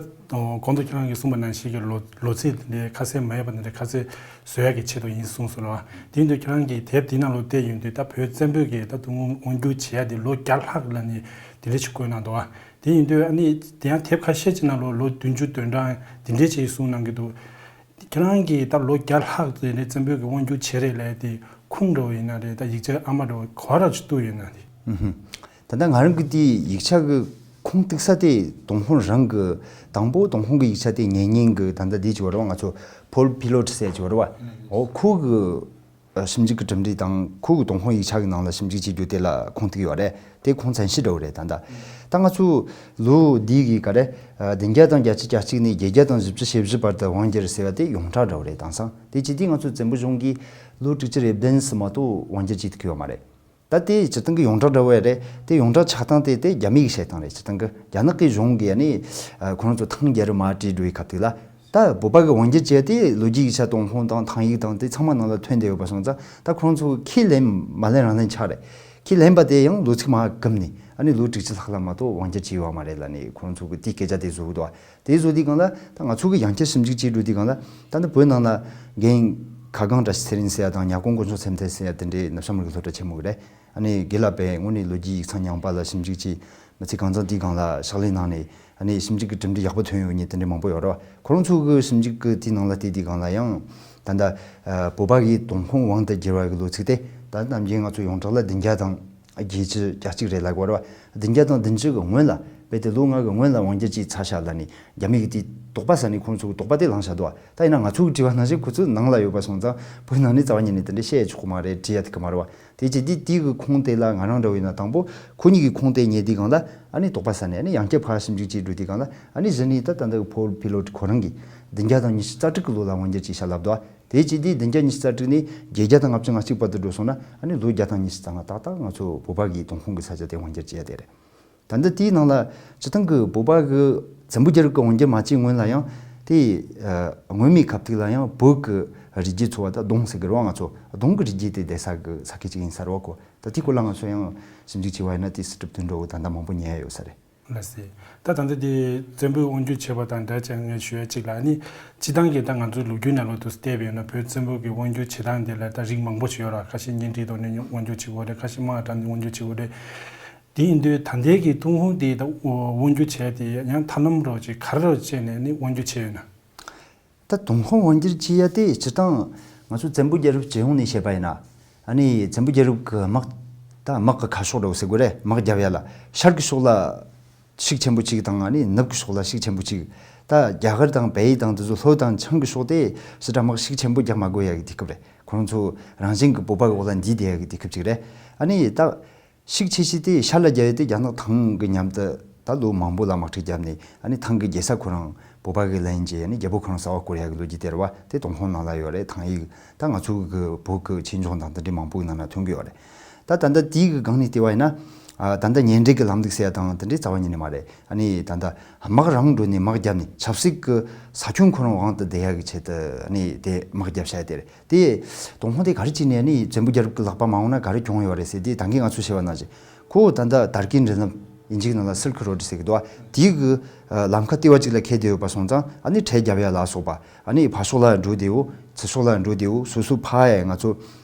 གོང་དུ་ཁྱེད་རང་གིས་གསུངས་པ་ནང་བཞིན་གྱི་ལོ་ལོ་ཚིགས་དེ་འདྲའི་ཁ་གསལ་མ་ཡིན་པ་འདི་འདྲའི་ཁ་གསལ་བཟོ་ཡ་གི་ཆེད་དུ་ཡིན་གསུངས་སོང་ལ་བ། དེ་ཡིན་དུས་ཁྱེད་རང་གིས་དེབ་འདི་ནང་ལོགས་བལྟས་ཡོང་དུས། ད་བོད་བཙན་པོའི་གི་ད་དུང་དབང་སྒྱུར་བྱེད་ཡ་དེ་ལོ་བརྒྱ་ལྷག་ལ་ནི་དེ་འདྲ་ཞིག་བཀོད་གནང་འདུག་བ། དེ་ཡིན་དུས་ཨ་ནི་དེ་ཡང་དེབ་ཁ་ཤས་ཅིག་ནང་ལོགས་ལོ་བདུན་ཅུ་དོན་གྲངས་དེ་འདྲའི་ཅིག་གསུངས་གནང་གི་འདུག་ཁྱེད་རང་གིས་ད་ལོ་བརྒྱ་ལྷག་དེ་འདྲའི་བཙན་པོའི་གི་དབང་སྒྱུར་བྱེད་རེད་ལབ་ཡ་དེ་ཁུངས་འདྲ་བོ་ཡིན་ན་རེད། ད་ཡིག་ཆ་ཨ་མ་འདྲ་བོ་ག་བ་ར་ཅིག་བཏུས་ཡོད་ན་དེ། ཨུ་ཧུམ། ད་ལྟ་ང་རང་གི་དེའི་ཡིག་ཆ་གི་ཁུངས་གཏུགས་ས་དེ་ཏུན་ཧོང་རང་གི། དང་པོ་ཏུན་ཧོང་གི་ཡིག་ཆ་དེ་ཉན་མཁན་གི་ད་ལྟ་འདི་ཅིག་ཡོད་རེད་བ། ང་ཚོ་ཕོལ་ཕི་ལོ་ཊི་ཟེར་ཅིག་ཡོད་རེད་བ། འོ། ཁོ་གི་ཨ། ཞིབ་འཇུག་གི་གྲུབ་འབྲས་དང་ཁོ་གི་ཏུན་ཧོང་ཡིག་ཆ་གི་ནང་ལ་ཞིབ་འཇུག་བྱེད་རྒྱུ་དེ་ལ་ཁུངས་གཏུགས་ཡོད་རེད། དེ་ཁུངས་བཙན་ཤོས་འདྲ་བོ་རེད། ད་ལྟ་ད་ང་ཚོ་ལོ་འདི་གི་ག་རེ། ཨ། བདུན་བརྒྱ་དང་བརྒྱད་ཅུ་གྱ་གཅིག་ནས་བརྒྱད་བརྒྱ་དང་བཞི་བཅུ་ཞེ་བཞི་བར་དུ་དབང་སྒྱུར་ཟེར་བ་དེ་ཡོངས་གྲགས་འདྲ་བོ་རེད། དེང་སང་དེ་བྱས་དུས་ང་ཚོ་བཙན་པོ་གཞུང་གིས་ལོ་དྲུག་ཅུ་རེ་བདུན་ཙམ་མ་གཏོགས་དབང་སྒྱུར་བྱེད་ཐུབ་ཀྱི་ཡོད་མ་རེད། ད་དེ་སྤྱིར་བཏང་གི་ཡོངས་གྲགས་འདྲ་བོ་རེད། དེ་ཡོངས་གྲགས་ཆགས་སྟངས་དེ་དེ་རྒྱ་མི་གི་བཤད་སྟངས་རེད། སྤྱིར་བཏང་གི་རྒྱ་ནག་གི་གཞུང་གིས་ཨ་ནི། ཨ། ཁོ་རང་ཚོ་ཐང་རྒྱལ་རབས་མར་བྲོས་འགྲོ་བའི་སྐབས་དེ་ལ། ད་བོད་པ་གི་དབང་སྒྱུར་བྱས་ཏེ་ལོ་རྒྱུས་ཡིག་ཆ་ཏུན་ཧོང་དང་ཐང་ཡིག་དང་དེ་ཚང་མ་ནང་ལ་ཐོན་བསྡད་ཡོད་པ་སོང་ཙང་། ད་ཁོ་རང་ཚོ་ཁས་ལེན་མ་ལེན་རང་ལེན་ཆགས་རེད། ཁས་ལེན་པ་དེ་ཡང་ལོ་ཚིགས་མར་བསྒུམས་ནས། ཨ་ནི་ལོ་དྲུག་ཅུ་ལྷག་ལ་མ་གཏོགས་དབང་སྒྱུར་བྱས་ཡོད་མ་རེད་ལབ་ནས་ཁོ་རང་ཚོ་གི་དེའི་སྐད་ཆ་དེ་བཟོ་གི་འདུག་བ། དེ་བཟོ་དུས་སྒང་ལ་ད་ང་ཚོ་གི་ཡང་བསྐྱར་ཞིབ་འཇུག་བྱེད་འགྲོ་དུས་སྒང་ལ། ད་ནི་བོད་ནང་ལ་རྒན་ཁ་སྒང་བཀྲ་ཤིས་ཚེ་རིང་ཟེར་ཡ་དང་། ཉ་གོང་དཀོན་མཆོག་ཚེ་མཐའ་ཟེར་ཡ་དེ་འདྲའི་ནུབ་བྱང་མི་རིགས་སློབ་གྲྭ་ཆེན་མོ་གི་རེད། ཨ་ནི་དགེ་ལགས་པས་དངོས་གནས་ལོ་རྒྱུས་ཡིག་ཚང་ཉམས་པ་ལ་ཞིབ་འཇུག་བྱས། མི་ཚེ་གང་ཚང་དེའི་སྒང་ལ་ཕྱག་ལས་གནང་ནས། ཨ་ནི་ཞིབ་འཇུག་གི་གྲུབ་འབྲས་ཡག་པོ་ཐོན་ཡོད་མཁན་དེ་འདྲ་མང་པོ་ཡོད་རེད་བ། ཁོ་རང་ཚོ་གི་ཞིབ་འཇུག་གི་དེའི་ནང་ལ་བལྟས་དུས་སྒང་ལ་ཡང་། ད་ལྟ་ཨ་བོད་པ་གིས་ཏུན་ཧོང་དབང་དུ་བསྒྱུར་བ་གི་ལོ་ཚིགས་དེ། ད་ནམ་རྒྱུན་ང་ཚོ་ཡོངས་གྲགས་ལ་བདུན་བརྒྱ་དང་བརྒྱད་ཅུ་གྱ་གཅིག་རེད་ལབ་ཀྱི་ཡོད་རེད་བ། བདུན་བརྒྱ་དང་བདུན་ཅུ་གི་སྔོན་ལ། རྦད་དེ་ལོ་ལྔ་གི་སྔོན་ལ་དབང་སྒྱུར་བྱས་ཚར་ཤག་ལབ་ནས་རྒྱ་མི་གིས་དེ་དོགས་པ་ཟ་ནས་ཁོ་རང་ཚོ་གིས་དོགས་པ་དེ་ལངས་བཞག་འདུག་བ། ད་ཡིན་ན་ང་ཚོ་གིས་དྲིས་པ་ནང་བཞིན་ཁོ་ཚོ་ནང་ལ་ཡོད་པ་སོང་ཙང་བོད་ནང་ནས་རྩ་བ་ཉིད་ནས་དེ་འདྲ་བཤད་ཆོག་གི་མ་རེད། དྲི་ཡ་ཐུབ་ཀྱི་མ་རེད་བ། དེ་བྱས་དུས་དེའི་གི་ཁུངས་དེ་ལ་ང་རང་འདྲ་བོ་ཡིན་ན་དང་པོ་ཁོ་གཉིས་ཀྱི་ཁུངས་དེ་རྙེད་དུས་སྒང་ལ། ཨ་ནི་དོགས་པ་ཟ་ནས། ཨ་ནི་ཡང་བསྐྱར་ཕར་ཞིབ་འཇུག་བྱེད་འགྲོ་དུས་སྒང་ལ། ཨ་ནི་གཞི་ནས་ད་ད་ལྟ་གི་ཕོལ་ཕི་ལོ་ཊི་ཁོ་རང་གིས་བདུན་བརྒྱ་དང་ཉི་ཤུ་རྩ་དྲུག་གི་ལོ་ལ་དབང་སྒྱུར་བྱས་ཤག་ལབ་འདུག་བ། དེ་བྱས་དུས་བདུན་བརྒྱ་ཉི་ཤུ་རྩ་དྲུག་ནས་བརྒྱད་བརྒྱ་དང་ལྔ་བཅུ་ང་གཅིག་བར་དུ་འགྲོ་སོང་ན། ཨ་ནི་ལོ་བརྒྱ་དང་ཉི་ཤུ་རྩ་ལྔ་ཏག་ཏག་ང་ཚོ་བོད་པ་གིས་ཏུན་ཧོང་གི་ས་ཆ་དེ་དབང་སྒྱུར་བྱས་ཡ་དེ་རེད། ད་ལྟ་དེའི་ནང་ལ་སྤྱིར་བཏང་གི་བོད་པ་གི་བཙན་པོ་རྒྱལ་རབས་ཀྱི་དབང་སྒྱུར་མ་བྱས་སྔོན་ལ་ཡང་དེ། ཨ། སྔོན་མའི་སྐབས་དེ་ལ་ཡང་བོད་ཀྱི་རིགས་རྒྱུད་ཚོ་བ། ད་ལྡོང་ཟེར་གི་རེད་བ། ང་ཚོ་ལྡོང་གི་རིགས་རྒྱུད་དེ་བསྡད་ས་གི་ས་ཁུལ་ཅིག་ཡིན་ས་རེད་བ་ཁོ། ད་དེའི་སྐོར་ལ་ང་ཚོ་ཡང་ཞིབ་འཇུག་བྱས་པ་ཡིན་ན་དེ་སི་ཀྲིབ་དེ་འདྲ་བོ་ད་ལྟ་མང་པོ་ཉར་ཡ་ཡོད་ས་རེད། ལགས་སེ། ད་ད་ལྟ་དེ་བཙན་པོས་དབང་སྒྱུར་བྱས་པ་དང་འབྲེལ་བྱས་ངས་ཞུ་ཡ་གཅིག་ལ། ཨ་ནི་སྤྱིར་བཏང་གི་ད་ང་ཚོའི་ལོ་རྒྱུས་ནང་ལོགས་སུ་བལྟས་པ་ཡིན་ན། བོད་བཙན་པོ་གི་དབང་སྒྱུར་བྱེད་སྟངས་དེ་ལ་ད་རིགས་མང་པོ་ཞིག་ཡོད་རེད། ཁ་ཤས་གཉེན་སྒྲིག་ཐོག་ནས་དབང་སྒྱུར་བྱེད་ཀྱི་ཡོད་རེད། ཁ་ཤས་དམག་དྲངས་ནས་དབང་སྒྱུར་བྱེད་ཀྱི་ཡོད་རེད། དེ་ཡིན་དུས་ད་ལྟའི་གི་ཏུན་ཧོང་དེ་ད་དབང་སྒྱུར་བྱས་ཏེ་ཡང་ཐབས་ལམ་འདྲ་བོ་ཅིག་ག་རེ་བྱས་ནས་ནི་དབང་སྒྱུར་བྱས་ཡོད་ན། ད་ཏུན་ཧོང་དབང་སྒྱུར་བྱེད་ཡ་དེ་སྤྱིར་བཏང་ང་ཚོ་བཙན་པོ་རྒྱལ་རབས་སྤྱི་ཡོངས་ནས་བཤད་པ་ཡིན་ན། ཨ་ནི་བཙན་པོ་རྒྱལ་རབས་ཀྱི་དམག་ད་དམག་གི་ཁ་ཕྱོགས་འདྲ་བོ་ཟེར་དགོས་རེད། དམག་རྒྱབ་ཡ་ལ་ཤར་གྱི་ཕྱོགས་ལ་ཤུགས་ཆེན་པོ་གཅིག་དང་། ཨ་ནི་ནུབ་ཀྱི་ཕྱོགས་ལ་ཤུགས་ཆེན་པོ་གཅིག་ད་རྒྱ་གར་དང་བལ་ཡུལ་དང་དེ་ཚོ་ལྷོ་དང་བྱང་གི་ཕྱོགས་དེ་ཞེ་དྲག་དམག་ཤུགས་ཆེན་པོ་རྒྱག་མ་དགོས་ཡ་གི་དུས་སྐབས་རེད། ཁོ་རང་ཚོ་རང་བཞིན་གྱི་བོད་པ་གི་འོག་ལ་འདུས་བསྡད་ཡ་གི་དུས་སྐབས་གཅིག་རེད། ཨ་ནི་ད་ཤུགས་ཆེ་ཤོས་དེ་ཤར་ལ་རྒྱབ་ཡ་དེ་རྒྱ་ནག་ཐང་གི་མཉམ་དུ་ད་ལོ་མང་པོ་ལ་དམག་འཁྲུག་བརྒྱབ་ནས། ཨ་ནི་ཐང་གི་རྒྱལ་ས་ཁོ་རང་བོད་པ་གིས་ལེན་བྱས། ཨ་ནི་རྒྱལ་པོ་ཁོ་རང་གསར་པ་བསྐོ་ཡ་གི་ལོ་རྒྱུས་དེ་རེད་བ། དེ་ཏུན་ཧོང་ནང་ལ་ཡོད་རེད། ཐང་ཡིག་ད་ང་ཚོ་གི་བོད་ཀྱི་ཆོས་འབྱུང་དང་དེ་འདྲའི་མང་པོའི་ནང་ན་ཐོན་གྱི་ཡོད་རེད། ད་ད་ལྟ་དེའི་གི་སྒང་ནས་བལྟས་པ་ཡིན་ན། ཨ། ད་ལྟ་གཉེན་སྒྲིག་གི་ལམ་ལུགས་ཟེར་ཡ་དང་དེ་འདྲའི་རྩ་བ་ཉིད་ནས་མ་རེད། ཨ་ནི་ད་ལྟ་དམག་རང་འགྲོ་ནས་དམག་བརྒྱབ་ནས་ཆབ་སྲིད་ཀྱི་ས་ཁྱོན་ཁོ་རང་དབང་དུ་བསྡུ་ཡ་གི་ཆེད་དུ། ཨ་ནི་དེ་དམག་བརྒྱབ་བཞག་ཡ་དེ་རེད། དེ་ཏུན་ཧོང་དེ་ག་རེ་བྱས་ནས་ཨ་ནི་བཙན་པོ་རྒྱལ་རབས་ཀྱི་ལག་པ་མ་འོངས་ན་ག་རེ་གྱོང་ཡོད་རེད་ཟེར་དུས། ད་གིན་ང་ཚོས་བཤད་པ་ནང་བཞིན་ཁོ་ད་ལྟ་དར་གྱི་མགྲིན་ལམ། དབྱིན་ཇིའི་ནང་ལ་སིལ་ཁི་རོ་ཌི་ཟེར་གི་འདུག་བ། དེའི་གི་ལམ་ཁ་ལྟེ་བ་གཅིག་ལ་འཁེལ་བསྡད་ཡོད་པ་སོང་ཙང་ཨ་ནི་ཁྲལ་རྒྱབ་ཡ་ལ་སོགས་པ། ཨ་ནི་ཕར་ཕྱོགས་ལ་འགྲོ་བདེ་བོ། ཚུར་ཕྱོགས་ལ་འགྲོ་བདེ་བོ། སོ་སོ་ཕར་ཡ་ང་ཚོ་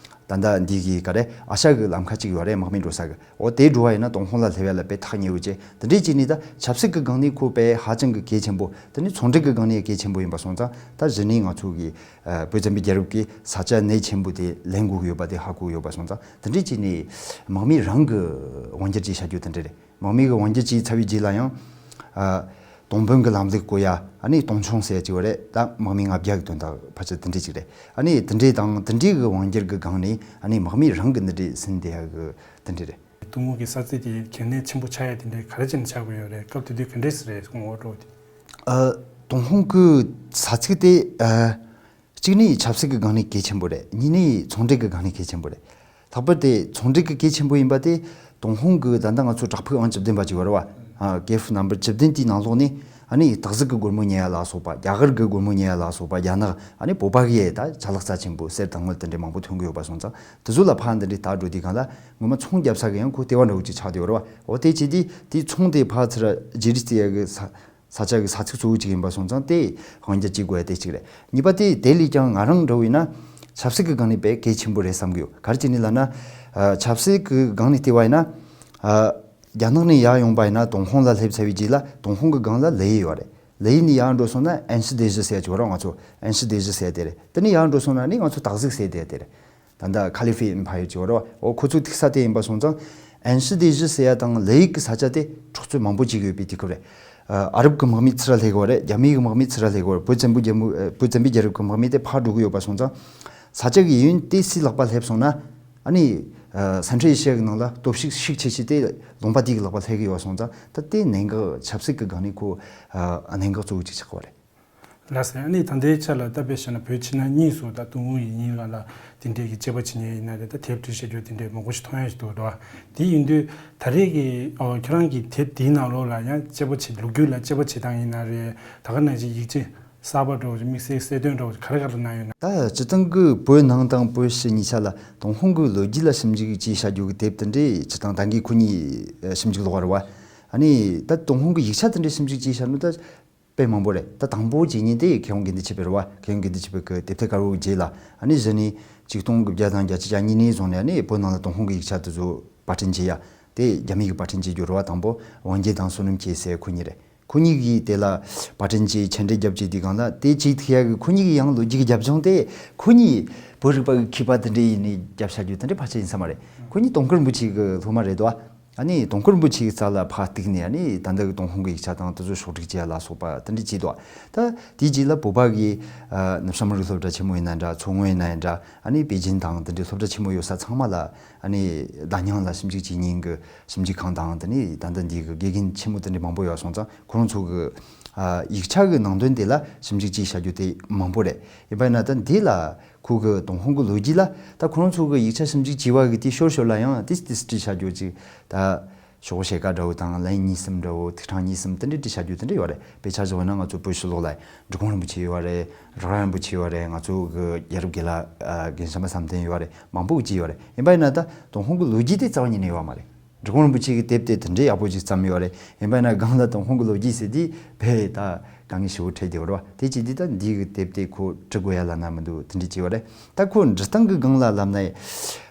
ད་ལྟ་འདི་གི་ག་རེ་ཨ་ཤ་གི་ལམ་ཁ་གཅིག་ཡོད་རེད། དམག་མི་འགྲོ་ས་གི། འོ་དེ་འགྲོ་བ་ཡིན་ན་ཏུན་ཧོང་ལ་སླེབས་ཡ་ལ་དཔེ་ཐག་ཉེ་བོ་བྱས། དེ་འདྲས་བྱས་ནས་ད་ཆབ་སྲིད་ཀྱི་སྒང་ནས་ཁོ་དཔེ་ཧ་ཅང་གི་གལ་ཆེན་པོ། དེ་ནས་ཚོང་འབྲེལ་གྱི་སྒང་ནས་གལ་ཆེན་པོ་ཡིན་པ་སོང་ཙང་། ད་གཞི་ནས་ང་ཚོ་གི་ཨ་བོད་བཙན་པོའི་རྒྱལ་རབས་ཀྱི་ས་ཆ་གནད་ཆེན་པོ་དེ་ལེན་དགོས་ཀྱི་ཡོད་པ་དེ་ཧ་གོ་ཡོད་པ་སོང་ཙང་། དེ་འདྲས་བྱས་ནས་དམག་མི་རང་གི་དབང་སྒྱུར་བྱས་བཞག་རྒྱུ་དེ་འདྲས་རེད། དམག་མི་གི་དབང་སྒྱུར་བྱས་ཚར་བའི་རྗེས་ལ་ཡང་ཨ་སྟོང་དཔོན་གྱི་ལམ་ལུགས་བཀོད་ཡ། ཨ་ནི་སྟོང་ཆུང་ཟེར་ཡ་ཅིག་ཡོད་རེད། ད་དམག་མི་ལྔ་བརྒྱ་གི་དོན་དག་ཕལ་ཆེར་དེ་འདྲས་ཅིག་རེད། ཨ་ནི་དེ་འདྲས་དང་དེ་འདྲས་གི་དབང་སྒྱུར་གི་སྒང་ནས་ཨ་ནི་དམག་མི་རང་གི་འདི་འདྲས་ཟིན་བསྡད་ཡ་གི་དེ་འདྲས་རེད། ཏུན་ཧོང་གི་ས་ཚིགས་དེ་གལ་གནད་ཆེན་པོ་ཆགས་ཡ་དེ་འདྲས་ག་རེ་བྱས་ནས་ཆགས་དགོས་ཡོད་རེད། སྐབས་དེ་དུས་ག་འདྲས་སེ་རེད་ངོ་སྤྲོད་དེ། ཨ་ཏུན་ཧོང་གི་ས་ཚིགས་དེ་ཨ་གཅིག་ནི་ཆབ་སྲིད་ཀྱི་སྒང་ནས་གལ་ཆེན་པོ་རེད། གཉིས་ནི་ཚོང་འབྲེལ་གྱི་སྒང་ནས་གལ་ཆེན་པོ་རེད། ལྷག་པར་དེ་ཚོང་འབྲེལ་གྱི་གལ་ཆེན་པོ་ཡིན་པ་དེ་ཏུན་ཧོང་གི་ད་ལྟ་ང་ཚོ་བྲག་ཕུག་ཨང་བཅུ་བདུན་པ་ཅིག་ཡོད་རེད་བ། ཨ་ཀེ་ཨེཕ་ནམ་བར་བཅུ་བདུན་དེའི་ནང་ལོགས་ནས་ཨ་ནི་སྟག་གཟིག་གི་སྒོར་མོ་ཉོ་ཡ་ལ་སོགས་པ། རྒྱ་གར་གྱི་སྒོར་མོ་ཉོ་ཡ་ལ་སོགས་པ། རྒྱ་ནག་ཨ་ནི་བོད་པ་གི་ད་ཅ་ལག་རྩ་ཆེན་པོ་གསེར་དང་དངུལ་དེ་འདྲས་མང་པོ་ཐོན་གི་ཡོད་པ་སོང་ཙང་། དེ་ཚོ་ལ་ཕར་འདི་འདྲས་ལྟ་འགྲོ་དུས་སྒང་ལ་ངོ་མ་ཚོང་རྒྱབ་ས་གི་ཡང་ཁོ་ལྟེ་བ་འདྲ་བོ་ཅིག་ཆགས་བསྡད་ཡོད་རེད་བ། འོ་དེ་བྱས་དུས་དེའི་ཚོང་དེ་ཕར་ཚུར་བརྗེ་རེས་བྱེད་ཡ་གི་ས་ས་ཆ་གི་ས་ཚིགས་གཙོ་བོ་གཅིག་ཡིན་པ་སོང་ཙང་། དེ་དབང་སྒྱུར་བྱེད་དགོས་ཡ་དེ་གཅིག་རེད། གཉིས་པ་དེ་དེ་ལས་ཀྱང་ང་རང་འདྲ་བོ་ཡིན་ན་ཆབ་སྲིད་ཀྱི་སྒང་ནས་དཔེ་གལ་ཆེན་པོ་རེད་བསམ་གི་ཡོད། ག་རེ་བྱས་ནས་ལབ་ན། ཨ་ཆབ་སྲིད་ཀྱི་སྒང་ནས་བལྟས་པ་ཡིན་ན། ཨ་རྒྱ་ནག་ནས་ཡར་ཡོང་པ་ཡིན་ན་ཏུན་ཧོང་ལ་སླེབས་ཚར་བའི་རྗེས་ལ་ཏུན་ཧོང་གི་སྒང་ལ་ལེ་ཡི་ཡོད་རེད། ལེ་ཡི་ནས་ཡར་འགྲོ་སོང་ན་ཨན་ཤི་སྡེ་བཞི་ཟེར་ཡ་ཅིག་ཡོད་རེད། ང་ཚོ་ཨན་ཤི་སྡེ་བཞི་ཟེར་ཡ་དེ་རེད། དེ་ནས་ཡར་འགྲོ་སོང་ན་ནི་ང་ཚོ་སྟག་གཟིག་ཟེར་ཡ་དེ་རེད། ད་ལྟ་ཁ་ལི་ཧྥེ་ཨིན་ཕ་ཡར་ཅིག་ཡོད་རེད་བ། འོ་ཁོ་ཚོའི་ཐུག་ས་དེ་ཡིན་པ་སོང་ཙང་། ཨན་ཤི་སྡེ་བཞི་ཟེར་ཡ་དང་ལེ་ཡི་གི་ས་ཆ་དེ་འཕྲོག་རྩོད་མང་པོ་བྱེད་ཀྱི་ཡོད་པའི་དུས་སྐབས་རེད། ཨ་ཨ་རབ་གི་དམག་མི་ཚུར་ར་སླེབས་ཀྱི་ཡོད་རེད། རྒྱ་མི་གི་དམག་མི་ཚུར་ར་སླེབས་ཀྱི་ཡོད་རེད། བོད་བཙན་པོའི་རྒྱལ་མོ་ཨ་བོད་བཙན་པོའི་རྒྱལ་རབས་ཀྱི་དམག་མི་དེ་ཕར་འགྲོ་གི་ཡོད་པ་སོང་ཙང་། ས་ཆ་གི་ཡུན་དེ་སུའི་ལག་པ་སླེབས་སོང་ན། ཨ་ནི་ཨ་སེན་ཊྲལ་ཨེ་ཤི་ཡ་གི་ནང་ལ་སྟོབས་ཤུགས་ཤུགས་ཆེ་ཤོས་དེ་ལུང་པ་དེ་གི་ལག་པ་སླེབས་ཀྱི་ཡོད་པ་སོང་ཙང་། ད་དེ་གནད་འགག་ཆབ་སྲིད་ཀྱི་སྒང་ནས་ཁོ་ཨ་གནད་འགག་གཙོ་བོ་གཅིག་ཆགས་པ་རེད། ལགས་སོ། ཨ་ནི་ད་ལྟའི་ཆ་ལ་ད་དཔེ་བཞག་ན་བོད་ཕྱི་ནང་གཉིས་སུ་ད་ཏུན་ཧོང་ཡིན་ཡིན་ལ་ལ་དེ་འདྲའི་གི་དཔྱད་པ་བྱེད་མཁན་ཡིན་ན་རེད། ད་དེབ་བྲིས་བྱེད་རྒྱུ་དེ་འདྲའི་མང་པོ་ཞིག་མཐོང་ཡ་ཞིག་འདུག་འགྲོ་བ། དེ་ཡིན་དུས་ད་རེས་ཀྱི་ཨོ་ཁྱེད་རང་གི་དེབ་དེའི་ནང་ལོགས་ལ་ཡང་དཔྱད་པ་བྱེད་ལོ་རྒྱུས་ལ་དཔྱད་པ་བྱེད་སྟངས་ཡིན་ན་རེད། ད་ག་ནང་བཞིན་ཡིག་ཆ་གསར་པ་འདྲ་བོ་ཞིག་དམིགས་བསལ་གསལ་སྟོན་འདྲ་བོ་ཞིག་ག་རེ་ག་རེ་གནང་ཡོད་ན། ད་སྤྱིར་བཏང་གི་བོད་ནང་དང་བོད་ཕྱི་གཉིས་ཆ་ལ་ཏུན་ཧོང་གི་ལོ་རྒྱུས་ལ་ཞིབ་འཇུག་བྱས་བཞག་རྒྱུ་གི་དེབ་དེ་འདྲའི་སྤྱིར་བཏང་ད་གིན་ཁོ་གཉིས་ཞིབ་འཇུག་ལོག་པ་རེད་བ། ཨ་ནི་ད་ཏུན་ཧོང་གི་ཡིག་ཆ་དེ་འདྲའི་ཞིབ་འཇུག་བྱས་བཞག་ནོ་ད། དཔེ་མང་པོ་རེད། ད་དང་པོ་བྱས་ཉིན་དེ་མཁས་དབང་དགེ་འདུན་ཆོས་འཕེལ་རེད་བ། མཁས་དབང་དགེ་འདུན་ཆོས་འཕེལ་གྱི་དེབ་ཐེར་དཀར་པོའི་རྗེས་ལ། ཨ་ནི་གཞི་ནས་ཆིག་སྟོང་དགུ་བརྒྱ་དང་བརྒྱད་ཅུ་གྱ་གཉིས་ནས་བཟུང་ནས་ཨ་ནི་བོད་ནང་ལ་ཏུན་ཧོང་གི་ཡིག་ཆ་དེ་ཚོ་པར་སྐྲུན་བྱས་ཡ། དེ་རྒྱ་མི་གིས་པར་སྐྲུན་བྱེད་རྒྱུ་རེད་བ། དང་པོ་ཝང་རྒྱལ་དང་བསོད་ནམས་ཁྱེད་ཟེར་ཁོ་གཉིས་རེད། ཁོ་གཉིས་ཀྱིས་དེ་ལ་པར་སྐྲུན་བྱས་ཆེད་འགྲེལ་རྒྱབ་བྱས་དུས་སྒང་ལ། དེ་བྱས་ཐུབ་ཡ་གི་ཁོ་གཉིས་ཀྱི་ཡང་ལོ་རྒྱུས་ཀྱི་རྒྱབ་ལྗོངས་དེ། ཁོ་གཉིས་བོད་རིག་པ་གི་མཁས་པ་དེ་འདྲ་ཡིན་ནས་རྒྱབ་བཞག་རྒྱུ་དེ་འདྲ་ཕལ་ཆེར་ཡིན་ས་མ་རེད། ཁོ་གཉིས་དུང་དཀར་རིན་པོ་ཆེ་གི་སློབ་མ་རེད་དོ། ཨ་ནི་དུང་དཀར་རིན་པོ་ཆེའི་རྩ་ལ་ཕར་གཏུགས་ནས། ཨ་ནི་ད་ལྟ་གི་ཏུན་ཧོང་གི་ཡིག་ཆ་དང་དེ་ཚོ་ཕྱོགས་སྒྲིག་བྱས་ལ་སོགས་པ་དེ་འདྲ་བྱས་འདུག་ད་དེའི་རྗེས་ལ་བོད་པ་གི་ཨ་ནུབ་བྱང་མི་རིགས་སློབ་གྲྭ་ཆེན་མོ་ཡིན་ན་འདྲ། མཚོ་སྔོན་ཡིན་ན་ཡང་འདྲ། ཨ་ནི་པེ་ཅིན་དང་དེ་འདྲའི་སློབ་གྲྭ་ཆེན་མོ་ཡོད་ས་ཚང་མ་ལ། ཨ་ནི་ཟླ་སྙིང་ལ་ཞིབ་འཇུག་བྱེད་མཁན་གྱི་ཞིབ་འཇུག་ཁང་དང་། དེ་ནས་ད་ལྟ་འདི་གི་དགེ་རྒན་ཆེན་མོ་དེ་འདྲ་མང་པོ་ཡོད་སོང་ཙང་། ཁོ་རང་ཚོ་གི་ཨ་ཡིག་ཆ་གི་ནང་དོན་དེ་ལ་ཞིབ་འཇུག་བྱས་བཞག་རྒྱུ་དེ་མང་པོ་རེད། ཡིན་པ་ཡིན་ན་ད་འདི་ལ། ཁོ་གི་ཏུན་ཧོང་གི་ལོ་རྒྱུས་ལ་ད་ཁོ་རང་ཚོ་གི་ཡིག་ཆ་ཞིབ་འཇུག་བྱས་པ་གི་དེའི་ཞོར་ཞོར་ལ་ཡང་ཏིས་ཏིས་བྲིས་བཞག་རྒྱུ་ཅིག་ད་ཤོག་བུ་ཕྱེད་ཀ་འདྲ་བོ་དང་། ལན་གཉིས་གསུམ་འདྲ་བོ། ཐིག་ཕྲེང་གཉིས་གསུམ་དེ་འདྲ་བྲིས་བཞག་རྒྱུ་དེ་འདྲ་ཡོད་རེད། དཔེ་ཆ་བཞག་པ་ན་ང་ཚོ་བོད་ཕྱི་ལོགས་ལ་འབྲི་གུང་རིན་པོ་ཆེ་ཡོད་རེད། རོགས་རམ་རིན་པོ་ཆེ་ཡོད་རེད། ང་ཚོ་གི་རྒྱལ་རབས་དགེ་ལགས་ཨ་རྒན་བྱམས་པ་བསམ་གཏན་ཡོད་རེད། མང་པོ་ཅིག་ཡོད་རེད། ཡིན་པ་ཡིན་ན་ད་ཏུན་ཧོང་གི་ལོ་རྒྱུས་དེ་རྩ་བ་ཉིད་ནས་ཡོད་མ་རེད། འབྲི་གུང་རིན་པོ་ཆེ་གི་དེབ་དེ་དེ་འདྲའི་ཡག་པོ་ཅིག་བརྩམས་ཡོད་རེད། ཡིན་པ་ཡིན་ན་སྒང་ལ་ཏུན་ཧོང་གི་ལོ་རྒྱུས་ཟེར་དུས་དཔེ་ད་དཀའ་ངལ་ཞེ་པོ་འཕྲད་བསྡད་ཡོད་རེད་བ། དེ་བྱས་དུས་ད་འདི་གི་དེབ་དེ་ཁོ་འབྲི་དགོས་ཡ་ལབ་ན་མི་འདུག་དེ་འདྲ་བྱས་ཡོད་རེད། ད་ཁོ་འབྲི་སྟངས་གི་སྒང་ལ་ལབ་ན།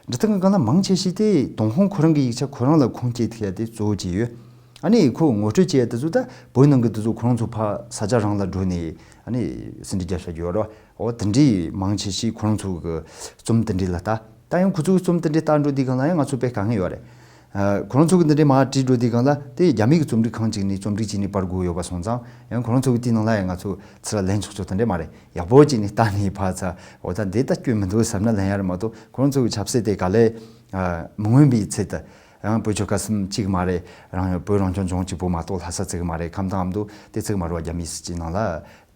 འབྲི་སྟངས་གི་སྒང་ལ་མང་ཆེ་ཤོས་དེ་ཏུན་ཧོང་ཁོ་རང་གི་ཡིག་ཆ་ཁོ་རང་ལ་ཁུངས་སྐྱེལ་ཐུབ་ཡ་དེ་གཙོ་བོ་བྱས་ཡོད། ཨ་ནི་ཁོ་ངོ་སྤྲོད་བྱས་ཡ་དེ་ཚོ་ད་བོད་ནང་གི་དེ་ཚོ་ཁོ་རང་ཚོ་ཕར་ས་ཆ་རང་ལ་འགྲོ་ནས་ཨ་ནི་ཟིན་བྲིས་རྒྱབ་བཞག་རྒྱུ་ཡོད་རེད་བ། འོ་དེ་འདྲའི་མང་ཆེ་ཤོས་ཁོ་རང་ཚོ་གི་རྩོམ་དེ་འདྲའི་ལ་ལྟ། ད་ཡང་ཁོ་ཚོ་གི་རྩོམ་དེ་འདྲའི་ལྟ་འགྲོ་དུས་སྒང་ལ་ཡང་ང་ཚོ་དཔེ་དཀའ་ངལ་ཡོད་རེད། ཨ་ཁོ་རང་ཚོ་གི་འདི་འདྲའི་མར་བྲིས་འགྲོ་དུས་སྒང་ལ་དེ་རྒྱ་མི་གི་རྩོམ་སྒྲིག་ཁང་ཅིག་ནས་རྩོམ་སྒྲིག་བྱས་ནས་པར་དགོས་ཡོད་པ་སོང་ཙང་། ཡང་ཁོ་རང་ཚོ་གི་དེའི་ནང་ལ་ཡང་ང་ཚོ་ཚུར་ལེན་ཆོག་ཆོག་དེ་འདྲས་མ་རེད། ཡག་པོ་བྱས་ནས་ལྟ་ནས་ཕར་ཚུར། འོ་ད་འདི་ལྟ་སྐྱོན་མི་འདུག་བསམ་ན་ལེན་ཡ་རེད་མ་གཏོགས། ཁོ་རང་ཚོ་གི་ཆབ་སྲིད་དེ་ག་ལེ་ཨ་མི་མངོན་པའི་ཚུལ་དུ། ཡང་བོད་ཆོལ་ཁ་གསུམ་གཅིག་མ་རེད། རང་ཡང་བོད་རང་སྐྱོང་ལྗོངས་གཅིག་པོ་མ་གཏོགས་ལྷ་ས་བརྩི་གི་མ་རེད། ཁམས་དང་ཨ་མདོ་དེ་བརྩི་གི་མ་རེད་བ། རྒྱ་མིའི་སྲིད་སྤྱིའི་ནང་ལ།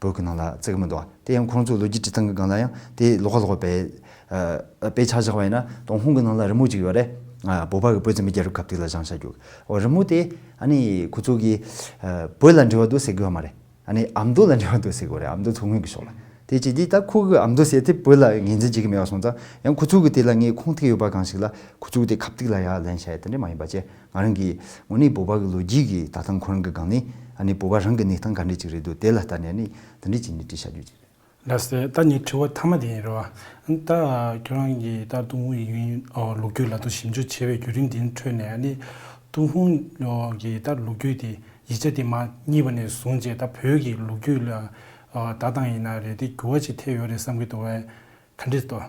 བོད་ཀྱི་ནང་ལ་བརྩི་གི་མི་འདུག་བ། དེ་ཡང་ཁོང་ཚོ་ལོ་རྒྱུས་འབྲི་སྟངས་ཀྱི་སྒང་ལ་ཡང་དེ་ལོགས་ཀ་ལོགས་ཀ་དཔེ་ཨ་དཔེ་ཆ་བཞག་པ་ཡིན་ན་ཏུན་ཧོང་གི་ནང་ལ་རི་མོ་ཅིག་ཡོད་རེད། ཨ་བོད་པ་གི་བོད་བཙན་པོའི་རྒྱལ་རབས་སྐབས་དེ་ལ་བཞེངས་བཞག་རྒྱུ། འོ་རི་མོ་དེ་ཨ་ནི་ཁོ་ཚོ་གིས་ཨ་བོད་ལ་འབྲེལ་བ་འདུག་ཟེར་གི་ཡོད་མ་རེད། ཨ་ནི་ཨ་མདོ་ལ་འབྲེལ་བ་འདུག་ཟེར་གི་ཡོད་རེད། ཨ་མདོ་མཚོ་སྔོན་གི་ཕྱོགས་ལ། དེ་བྱས་དུས་ད་ཁོ་གི་ཨ་མདོ་ཟེར་དེ་བོད་ལ་ངོས་འཛིན་བྱེད་ཀྱི་མེད་པ་སོང་ཙང་། ཡང་ཁོ་ཚོ་གི་དེ་ལ་ངས་ཁུངས་ཐེག་ཡོད་པ་གང་ཞིག་ལ་ཁོ་ཚོ་གི་དེ་ཁ་ཐུག་ལ་ཡར་ལན་བྱ་ཡ་དེ་འདྲ་མ་ཡིན་པ་བྱས། ང་རང་གིས་དངོས་གནས་བོད་པ་གི་ལོ་རྒྱུས་ཀྱི་ལྟ་སྟངས་ཁོ་རང་གི་སྒང་ནས་ཨ་ནི་བོད་པ་རང་གི་གནས་སྟངས་ག་འདྲས་ཅིག་རེད་འདུག་དེ་ལ་ལྟ་ནས་ཨ་ནི་དེ་འདྲས་བྱས་ནས་བྲིས་བཞག་རྒྱུ་ཅིག་རེད། ལགས་སེ། ད་ངའི་དྲི་བ་མཐའ་མ་དེ་ཡིན་རེད་བ། ད་ཁྱོད་རང་གིས་ད་ཏུན་ཧོང་ཡིག་རྒྱུན་ཨོ་ལོ་རྒྱུས་ལ་ད་ཞིབ་འཇུག་བྱས་པའི་བརྒྱུད་རིམ་འདིའི་ཁྲོད་ནས་ཨ་ནི་ཏུན་ཧོང་གི་ད་ལོ་རྒྱུས་དེ་ཡིག་ཆ་དེ་མར་རྙེད་པ་ནས་བཟུང་བྱས་ད་བོད་ཀྱི་ལོ་རྒྱུས་ལ་ཨོ་ལྟ་སྟངས་ཡིན་ན་རེད་དེ་འགྱུར་བ་ཅིག་ཐེབས་ཡོད་རེད་བསམ་གྱི་འདུག་བས། ག་འདྲས་འདུག་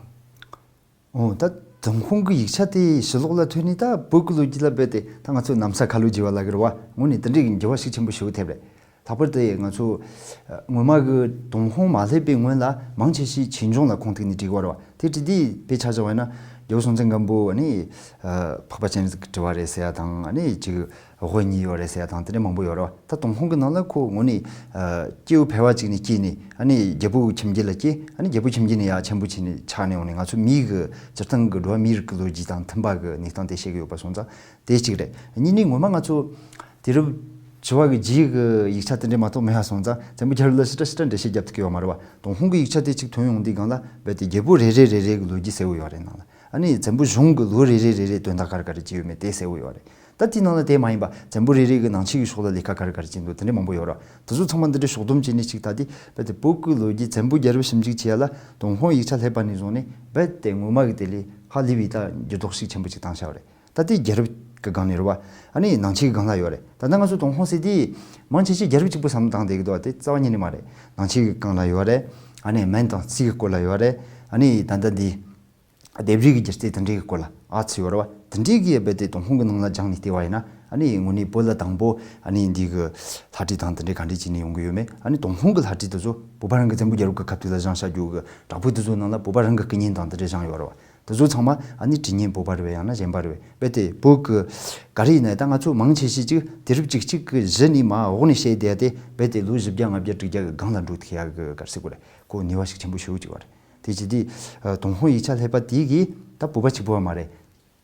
ཨོ། ད་ཏུན་ཧོང་གི་ཡིག་ཆ་དེ་ཕྱི་ལོགས་ལ་ཐོན་ནས་ད་བོད་ཀྱི་ལོ་རྒྱུས་ལ་རྦད་དེ་ད་ང་ཚོ་གནམ་ས་ཁ་ལོ་བརྗེ་བ་ལ་གི་རེད་བ། དངོས་གནས་དེ་འདྲའི་འགྱུར་བ་ཤུགས་ཆེན་པོ་ཞིག་ཐེབས་རེད། ལྷག་པར་དུ་ང་ཚོ་ཨ་སྔོན་མ་གི་ཏུན་ཧོང་མ་སླེབས་པའི་སྔོན་ལ་མང་ཆེ་ཤོས་ཆོས་འབྱུང་ལ་ཁུངས་གཏུགས་ནས་བྲིས་པ་རེད་བ། དེ་བྲིས་དུས་དཔེ་ཆ་བཞག་པ་ཡིན་ན་རྒྱལ་པོ་སྲོང་བཙན་སྒམ་པོ་ཨ་ནི་ཨ་འཕགས་པ་སྤྱན་རས་གཟིགས་གི་དྲི་བ་རེད་ཟེར་ཡ་དང་། ཨ་ནི་ཅིག་དབུ་བརྙེས་ཡོད་རེད་ཟེར་ཡ་དང་དེ་འདྲ་མང་པོ་ཡོད་རེད་བ། ད་ཏུན་ཧོང་གི་ནང་ལ་ཁོ་དངོས་གནས་ཨ་སྐྱེ་བོ་ཕལ་བ་ཅིག་ནས་སྐྱེས་ནས་ཨ་ནི་རྒྱལ་པོ་ཁྱིམ་རྒྱུད་ལ་སྐྱེས། ཨ་ནི་རྒྱལ་པོ་ཁྱིམ་རྒྱུད་ནས་ཡར་ཆེན་པོ་ཆེ་ནས་ཆགས་ནས་འོང་ནས་ང་ཚོ་མིའི་གི་སྤྱིར་བཏང་གི་འགྲོ་བ་མིའི་རིགས་ཀྱི་ལོ་རྒྱུས་དང་མཐུན་པ་གི་གནས་སྟངས་དེ་བཤད་གི་ཡོད་པ་སོང་ཙང་། དེ་གཅིག་རེད། གཉིས་ནས་ངོ་མ་ང་ཚོ་དུས་རབས་བཅུ་བ་གི་རྗེས་ཀྱི་ཡིག་ཆ་དེ་འདྲས་མ་གཏོགས་མེད་པ་སོང་ཙང་། བཙན་པོ་རྒྱལ་རབས་ལ་ཞེ་དྲག་ཞེ་དྲག་འགྲེལ་བཤད་རྒྱབ་ཐུབ་ཀྱི་ཡོད་མ་རེད་བ། ཏུན་ཧོང་གི་ཡིག་ཆ་དེ་གཅིག་ཐོན་ཡོང་དུས་སྒང་ལ་རྦད་དེ་རྒྱལ་པོ་རེ་རེ་རེ་རེ་གི་ལོ་རྒྱུས་གསལ་བོ་ཡོད་རེད་ནང་ལ། ཨ་ནི་བཙན་པོ་གཞུང་གི་ལོ་རེ་རེ་རེ་རེ་དོན་དག་ག་རེ་ག་རེ་བྱས་ཡོད་མེད་དེ་གསལ་བོ་ཡོད་རེད། ད་དེའི་ནང་ལ་དེ་མ་ཡིན་པ་བཙན་པོ་རེ་རེ་གི་ནང་ཆོས་ཀྱི་ཕྱོགས་ལ་ལས་ཀ་ག་རེ་ག་རེ་བྱས་འདུག་དེ་འདྲས་མང་པོ་ཡོད་རེད། དེ་ཚོ་ཚང་མ་འདི་འདྲས་ཕྱོགས་བསྡོམས་བྱས་ནས་གཅིག་ད་དེ་རྦད་དེ་བོད་ཀྱི་ལོ་རྒྱུས་བཙན་པོ་རྒྱལ་རབས་ཞིབ་འཇུག་བྱེད་ཡ་ལ་ཏུན་ཧོང་ཡིག་ཆ་སླེབས་པ་ནས་བཟུང་ནས་རྦད་དེ་སྔོན་མ་གི་དེ་ལས་ཧ་ལས་པའི་ད་འགྱུར་ལྡོག་ཤུགས་ཆེན་པོ་ཅིག་བཏང་བཞག་པ་རེད། ད་ལྟའི་རྒྱལ་རབས་ཀྱི་སྒང་ནས་རེད་བ། ཨ་ནི་ནང་ཆོས་ཀྱི་སྒང་ལ་ཡོད་རེད། ད་ལྟ་ང་ཚོ་ཏུན་ཧོང་ཟེར་དུས་མང་ཆེ་ཤོས་རྒྱལ་རབས་གཅིག་པུ་བསམ་བློ་བཏང་བསྡད་ཀྱི་འདུག་བ། དེ་རྩ་བ་ཉིད་ནས་མ་རེད། ནང་ཆོས་ཀྱི་སྒང་ལ་ཡོད་རེད། ཨ་ནི་སྨན་དང་རྩིས་ཀྱི་སྐོར་ལ་ཡོད་རེད། ཨ་ནི་ད་ལྟ་འདི་ལྡེབས་རིས་ཀྱི་སྒྱུ་རྩལ་དེ་འདྲའི་གི་སྐོར་ལ་ཨ་ཙི་ཡོད་རེད་བ། དེ་འདྲའི་གི་རྦད་དེ་ཏུན་ཧོང་གི་ནང་ལ་སྦྱངས་ནས་བལྟས་པ་ཡིན་ན། ཨ་ནི་དངོས་གནས་བོད་ལ་དང་པོ་ཨ་ནི་འདི་གི་ལྷ་བྲིས་དང་དེ་འདྲའི་ག་འདྲས་བྱས་ནས་ཡོང་གི་ཡོད་མེད། ཨ་ནི་ཏུན་ཧོང་གི་ལྷ་བྲིས་དེ་ཚོ་བོད་པ་རང་གི་བཙན་པོ་རྒྱལ་རབས་ཀྱི་སྐབས་དེ་ལ་བཞེངས་བཞག་རྒྱུ་གི་བྲག་ཕུག་དེ་ཚོའི་ནང་ལ་བོད་པ་རང་གི་སྐུ་བརྙན་དང་དེ་འདྲས་བཞེངས་ཡོད་རེད་བ། དེ་ཚོ་ཚང་མ་ཨ་ནི་བྲིས་མཁན་བོད་པ་རེད་པས། ཡང་ན་གཞན་པ་རེད་པས། རྦད་དེ་བོད་ཀྱི་ག་རེ་ཡིན་ན་ད་ང་ཚོ་མང་ཆེ་ཤོས་ཅིག་དུས་རབས་བཅུ་གཅིག་གི་གཞི་ནས་མར་འོག་ནས་བཤད་བསྡད་དེ་རྦད་དེ་ལོ་བཞི་བརྒྱ་ལྔ་བརྒྱ་དྲུག་བརྒྱ་གི་སྒང་ལ་འགྲོ་ཐུབ་ཡག་གི་ག་རེ་ཟེར་དགོས་རེད། ཁོ་ནུས་པ་ཤུགས་ཆེན་པོ་ཞེ་པོ་ཅིག་ཡོད་རེད། དེ་བྱས་དུས་ཨ་ཏུན་ཧོང་ཡིག་ཆ་སླེབས་པ་དེ་གིས་ད་བོད་པ་གཅིག་པུ་བ་མ་རེད།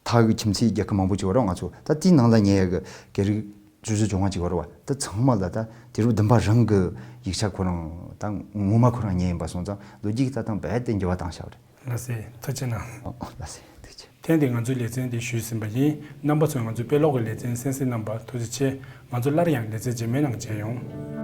ད་གི་ཁྱིམ་མཚེས་རྒྱལ་ཁབ་མང་པོ་ཅིག་ཡོད་རེད། ང་ཚོ་ད་དེའི་ནང་ལ་ཉེ་ཡ་གི་རྒྱ་རིགས་བཅུ་བཞི་བཅོ་ལྔ་ཅིག་ཡོད་རེད་བ། ད་ཚང་མ་ལ་ད་དུས་རབས་བདུན་པ་རང་གི་ཡིག་ཆ་ཁོ་རང་ད་ངོ་མ་ཁོ་རང་རྙེད་ཡིན་པ་སོང་ཙང་ལོ་རྒྱུས་ཀྱི་ལྟ་སྟངས་རྦད་དེ་འགྱུར་བ་བཏང་བཞག་པ་རེད། ལགས་སེ། ཐུགས་རྗེ་གནང་། ཨོ་ཨོ། ལགས་སེ། ཐུགས་རྗེ་ཆེ། ཐེངས་འདིའི་ང་ཚོའི་ལེ་ཚན་འདི་ཞུས་ཟིན་པ་ཡིན། རྣམ་པ་ཚོས་ང་ཚོའི་དཔེ་ཀློག་གི་ལེ་ཚན་གསན་གཟིགས་གནང་བར་ཐུགས་རྗེ་ཆེ། ང་ཚོ་སླར་ཡང་ལེ་ཚན་རྗེས་མའི་ནང་མཇལ་ཡོང་།